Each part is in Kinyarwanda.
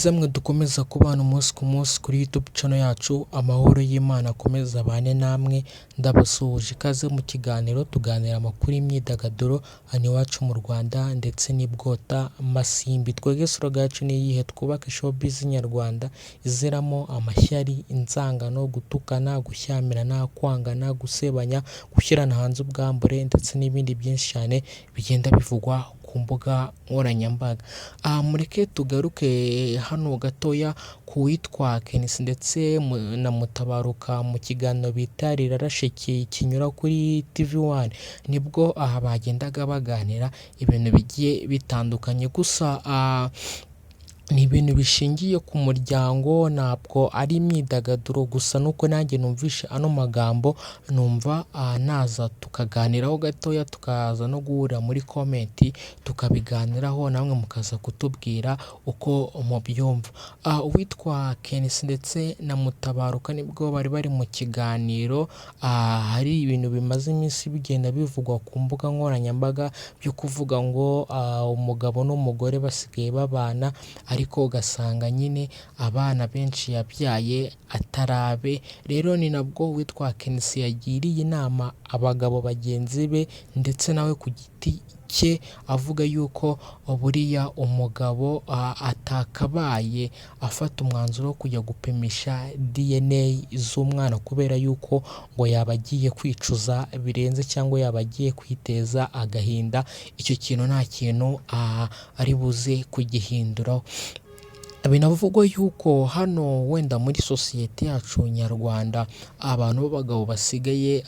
Ikaze mwe dukomeza kubana umunsi ku munsi kuri YouTube channel yacu, amahoro y'Imana akomeze abane namwe, ndabasuhuje. Ikaze mu kiganiro tuganira amakuru y'imyidagaduro hano iwacu mu Rwanda ndetse n'ibwota masimbi. Twebwe slogan yacu ni iyihe? Twubake showbiz nyarwanda iziramo amashyari, inzangano, gutukana, gushyamirana, kwangana, gusebanya, gushyirana hanze ubwambure ndetse n'ibindi byinshi cyane bigenda bivugwa ku mbuga nkoranyambaga. Aha mureke tugaruke hano gatoya ku witwa KNC ndetse na Mutabaruka mu kiganiro bita Rirarashe kinyura kuri TV One, nibwo aha bagendaga baganira ibintu bigiye bitandukanye. Gusa ni ibintu bishingiye ku muryango, ntabwo ari imyidagaduro gusa, nuko nanjye numvishe ano magambo numva naza tukaganiraho gatoya, tukaza no guhurira muri comment tukabiganiraho, namwe mukaza kutubwira uko mubyumva. Uwitwa KNC ndetse na Mutabaruka nibwo bari bari mu kiganiro, hari ibintu bimaze iminsi bigenda bivugwa ku mbuga nkoranyambaga byo kuvuga ngo umugabo n'umugore basigaye babana, ariko ugasanga nyine abana benshi yabyaye atarabe. Rero ni nabwo uwitwa KNC yagiriye inama abagabo bagenzi be ndetse nawe ku giti cye, avuga yuko buriya umugabo atakabaye afata umwanzuro wo kujya gupimisha DNA z'umwana, kubera yuko ngo yaba agiye kwicuza birenze cyangwa yaba agiye kwiteza agahinda, icyo kintu nta kintu ari buze kugihinduraho. Binavugwa yuko hano wenda muri sosiyete yacu nyarwanda abantu b'abagabo basigaye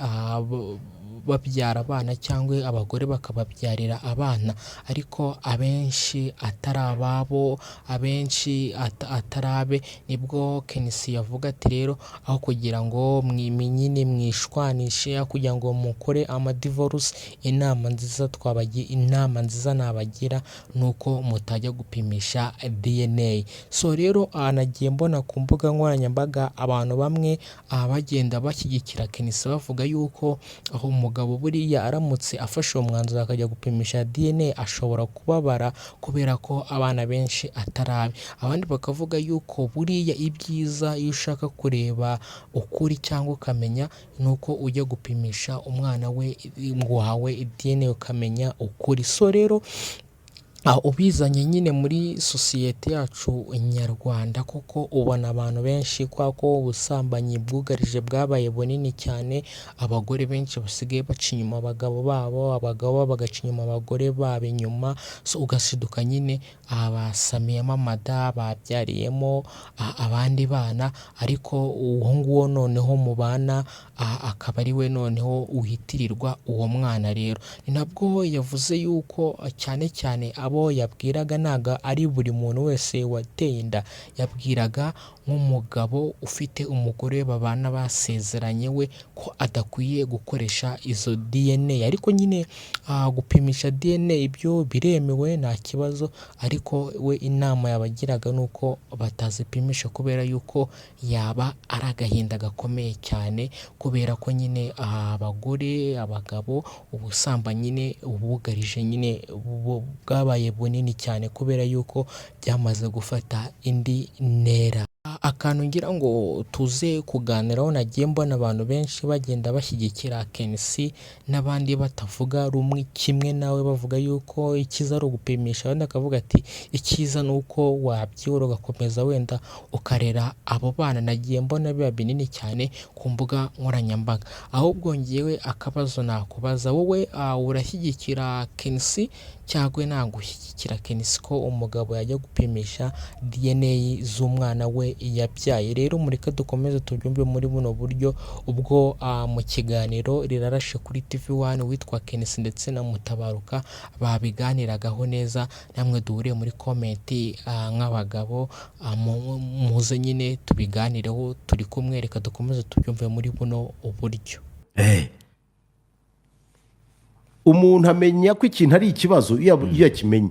babyara abana cyangwa abagore bakababyarira abana, ariko abenshi atari ababo, abenshi atari abe. Nibwo KNC yavuga ati rero aho kugira ngo nyine mwishwanishe, aho kugira ngo mukore amadivorce, inama nziza twabagira, inama nziza nabagira ni uko mutajya gupimisha DNA. So rero nagiye mbona ku mbuga nkoranyambaga abantu bamwe bagenda bashyigikira KNC, bavuga yuko aho umugabo buriya aramutse afashe uwo mwanzuro akajya gupimisha DNA ashobora kubabara kubera ko abana benshi atari abe. Abandi bakavuga yuko buriya ibyiza iyo ushaka kureba ukuri cyangwa ukamenya ni uko ujya gupimisha umwana we wawe DNA ukamenya ukuri. So rero ubizanye nyine muri sosiyete yacu nyarwanda, koko ubona abantu benshi, kubera ko ubusambanyi bwugarije bwabaye bunini cyane, abagore benshi basigaye baca inyuma abagabo babo, abagabo bagaca inyuma abagore babo inyuma, so ugashiduka nyine basamiyemo amada, babyariyemo abandi bana, ariko uwo nguwo noneho mubana akaba ari we noneho uhitirirwa uwo mwana. Rero ni nabwo yavuze yuko cyane cyane abo yabwiraga ntabwo ari buri muntu wese wateye inda, yabwiraga nk'umugabo ufite umugore babana basezeranye we ko adakwiye gukoresha izo DNA. Ariko nyine gupimisha DNA ibyo biremewe nta kibazo, ariko we inama yabagiraga ni uko batazipimisha kubera yuko yaba ari agahinda gakomeye cyane, kubera ko nyine abagore, abagabo, ubusambanyi nyine bugarije nyine bwabaye bunini cyane kubera yuko byamaze gufata indi ntera. Akantu ngira ngo tuze kuganiraho, nagiye mbona abantu benshi bagenda bashyigikira KNC n'abandi batavuga rumwe kimwe nawe, bavuga yuko icyiza ari ugupimisha, abandi bakavuga ati icyiza ni uko wabyibura ugakomeza wenda ukarera abo bana. Nagiye mbona biba binini cyane ku mbuga nkoranyambaga. Ahubwo ngewe akabazo nakubaza wowe, urashyigikira KNC cyangwa ntabwo ushyigikira KNC ko umugabo yajya gupimisha DNA z'umwana we yabyaye? Rero mureke dukomeze tubyumve muri buno buryo. Ubwo mu kiganiro Rirarashe kuri TV One, witwa KNC ndetse na Mutabaruka babiganiragaho neza, namwe duhuriye muri comment nk'abagabo muze nyine tubiganireho turi kumwe. Reka dukomeze tubyumve muri buno buryo. Umuntu amenya ko ikintu ari ikibazo iyo yakimenye.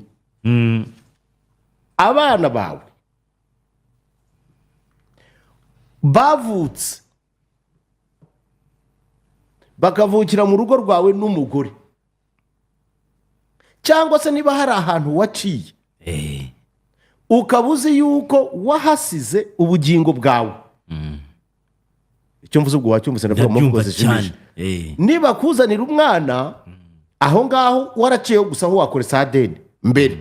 Abana bawe bavutse bakavukira mu rugo rwawe n'umugore, cyangwa se niba hari ahantu waciye, Ukaba uzi yuko wahasize ubugingo bwawe. Icyo mvuze ubwo wacyumvise, ndavuga mu mvugo Ndabyumva cyane. zishimishije. Eh. Niba kuzanira umwana aho ngaho waraciyeho gusa, aho wakoresha ADN mbere.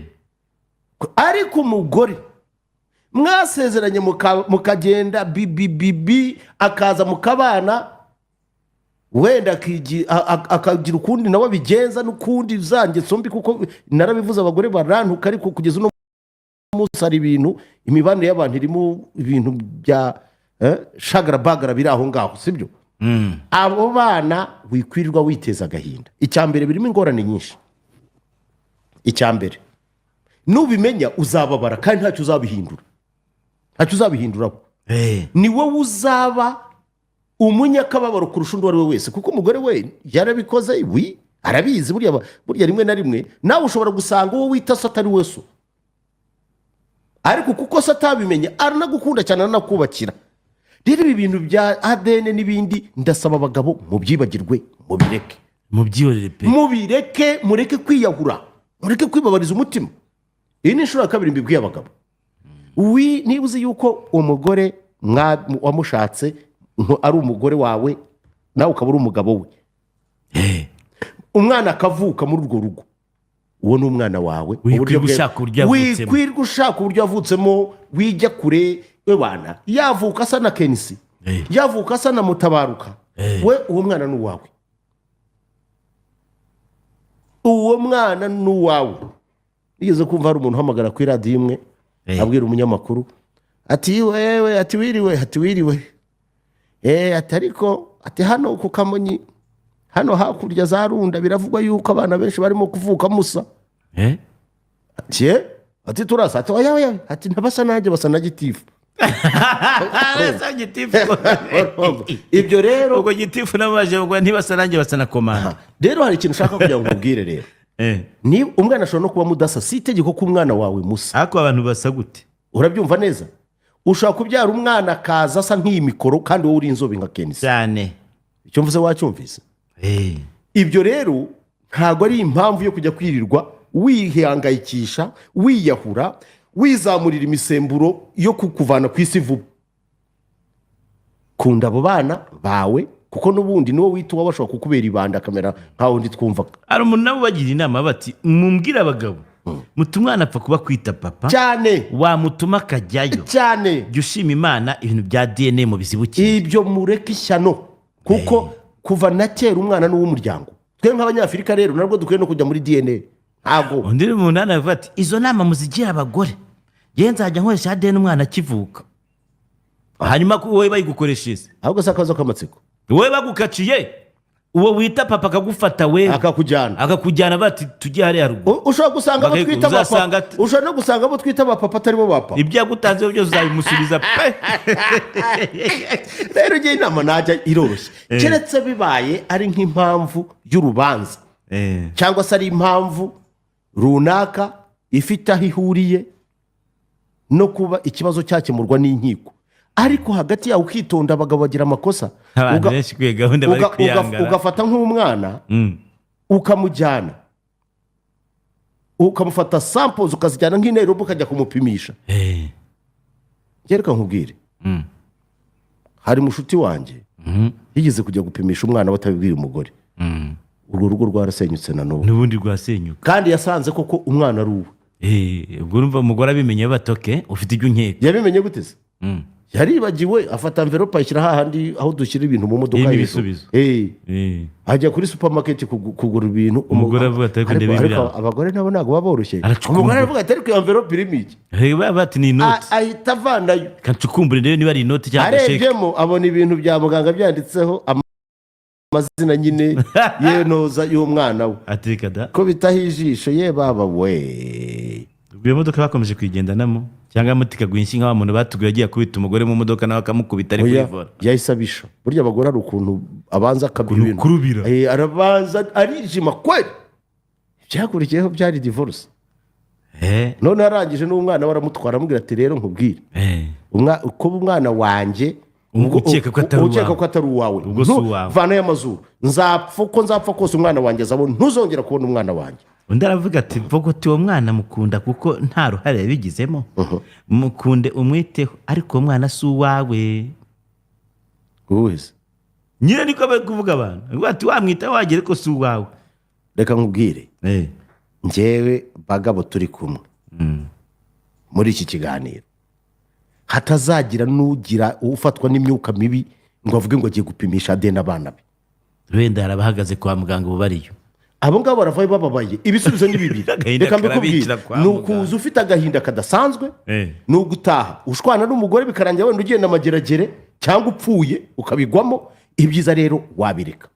Ariko umugore mwasezeranye, mukagenda bibibibi, akaza mukabana, wenda akagira ukundi nawe abigenza n'ukundi za ngeso mbi, kuko narabivuze, abagore barantuka, ariko kugeza uno munsi hari ibintu, imibanire y'abantu irimo ibintu bya shagarabagara biri aho ngaho, sibyo? Abo bana wikwirirwa witeza agahinda. Icya mbere, birimo ingorane nyinshi. Icya mbere, nubimenya uzababara kandi ntacyo uzabihindura, ntacyo uzabihinduraho. Ni wowe uzaba umunyakababaro kurusha undi uwo ari we wese, kuko umugore we yarabikoze, wi arabizi. Burya rimwe na rimwe nawe ushobora gusanga uwo wita so atari we so, ariko kuko se atabimenye aranagukunda cyane, aranakubakira. Rero ibi bintu bya ADN n'ibindi, ndasaba abagabo mubyibagirwe, mubireke. Mubyihorere pe. Mubireke, mureke kwiyahura, mureke kwibabariza umutima. Iyi ni inshuro ya kabiri mbibwiye abagabo. Niba uzi yuko umugore wamushatse ari umugore wawe, nawe ukaba uri umugabo we, umwana akavuka muri urwo rugo, uwo ni umwana wawe. Wikwirirwa Uburyo ushaka uburyo yavutsemo. Wikwirirwa ushaka uburyo yavutsemo, wijya kure. We bana yavuka asa na kenisi, yavuka asa na Mutabaruka, we uwo mwana ni uwawe, uwo mwana ni uwawe. Nigeze kumva hari umuntu uhamagara kuri radiyo imwe, abwira umunyamakuru ati: "Wewe," ati, "wiriwe," ati, "wiriwe." Ati ariko ati hano ku Kamonyi, hano hakurya za Runda, biravugwa yuko abana benshi barimo kuvuka musa. Ati: "Eh?" Ati: "Turasa." Ati: "Oya, oya," ati, "ntabasa nanjye, basa na gitifu." Basa gitifu. Ibyo rero Ubwo gitifu n'abaje ngo ntibasa nanjye, basa na komanda. Rero hari ikintu ushaka kugira ngo nkubwire rero. Ni umwana ashobora no kuba mudasa, si itegeko ko umwana wawe musa. Ariko abantu basa gute? Urabyumva neza? Ushobora kubyara umwana akaza asa nk'iyi mikoro, kandi wowe uri inzobe nka Kenisi. Cyane. Icyo mvuze wacyumvise? Ibyo rero ntabwo ari impamvu yo kujya kwirirwa wihangayikisha, wiyahura, wizamurira imisemburo yo kukuvana ku isi vuba. Kunda abo bana bawe, kuko n'ubundi niwo wita uba bashobora kukubera ibanda, akamera nkaho undi twumvaga. Hari umuntu nabo bagira inama bati: "Mumbwire abagabo muti umwana apfa kuba kwita papa, cyane, wamutuma akajyayo, cyane, jya ushima Imana, ibintu bya DNA mu bizibukiye." Ibyo mureke ishyano, kuko kuva na kera umwana ni uw'umuryango. Twe nk'Abanyafurika rero nabwo dukwiye no kujya muri DNA, ntabwo. Undi muntu hano aravuga ati: "Izo nama muzigira abagore, ngewe nzajya nkoresha ADN umwana akivuka." Hanyuma wowe bayigukoreshereza? Ahubwo si akabazo k'amatsiko. Wowe bagukaciye, uwo wita papa akagufata we, akakujyana. Akakujyana, bati: "Tujye hariya ruguru." Ushobora gusanga abo twita Uzasanga abapapa, ushobora no gusanga abo twita abapapa atari bo bapapa. Ibyo yagutanzeho byose uzabimusubiza pe. Rero ugiye inama najya iroroshye, keretse bibaye ari nk'impamvu y'urubanza cyangwa se ari impamvu runaka ifite aho ihuriye no kuba ikibazo cyakemurwa n'inkiko. Ariko hagati yawe ukitonda, abagabo bagira amakosa. Abantu benshi kuri iyi gahunda bari kwiyangara. Ugafata nk'umwana, ukamujyana, ukamufata samples, ukazijyana nk'i Nairobi, ukajya kumupimisha. Reka nkubwire, hari mushuti wanjye yigeze kujya gupimisha umwana we atabibwira umugore. Urwo rugo rwarasenyutse na n'ubu. N'ubundi rwasenyuka. Kandi yasanze koko umwana ari uwe. Ubwo urumva umugore abimenye batoke ufite ibyo unkeka. Yabimenye gute se? Yaribagiwe, afata envelope ayishyira hahandi aho dushyira ibintu mu modoka Irimo hejuru. ibisubizo. Ajya kuri supermarket kugura ibintu. Umugore avuga ati: "Ariko ndebe Ariko ibiriya." abagore nabo ntabwo baba boroshye. Aracukumbura. Umugore aravuga ati: "Ariko iyo envelope irimo iki?" Bati: "Ni inoti." Ahita avanayo. Kacukumbure ndebe niba ari inoti cyangwa agasheke. Arebyemo abona ibintu bya muganga byanditseho amazina nyine yenoza y'umwana we. Atereka da. Ko bitaho ijisho, ye baba we! Ubwo iyo modoka bakomeje kuyigendanamo, cyangwa moto ikaguha inshyi nka wa muntu batuguye agiye akubita umugore mu modoka, nawe akamukubita ari Oya, kuri volant? yahise abisha. Burya abagore hari ukuntu abanza akabira Ukuntu ibintu. kurubira. Arabanza arijima kweli. Ibyakurikiyeho byari divorce. None arangije n'umwana we aramutwara, aramubwira ati: "Rero nkubwire, kuba umwana wanjye Ukeka ko atari Ukeka uwawe. ko atari uwawe. Ubwo si uwawe. Vanayo amazuru, nzapfa uko nzapfa kose, umwana wanjye azabona, ntuzongera kubona umwana wanjye. Undi aravuga ati: "Vuga uti uwo mwana mukunda kuko nta ruhare yabigizemo, mukunde umwiteho, ariko uwo mwana si uwawe." Wese. Nyine niko bari kuvuga abantu. Bavuga ati: "Wamwitaho wagera, ariko si uwawe." Reka nkubwire, njyewe bagabo turi kumwe muri iki kiganiro, hatazagira n'ugira ufatwa n'imyuka mibi ngo avuge ngo agiye gupimisha ADN abana be. Wenda hari abahagaze kwa muganga ubu bariyo. Abo ngabo baravayo bababaye. Ibisubizo ni bibiri. Agahinda Reka mbikubwire. karabicira kwa Ni muganga. ukuza ufite agahinda kadasanzwe, ni ugutaha ushwana n'umugore, bikarangira wenda ugenda amageragere cyangwa upfuye ukabigwamo. Ibyiza rero wabireka.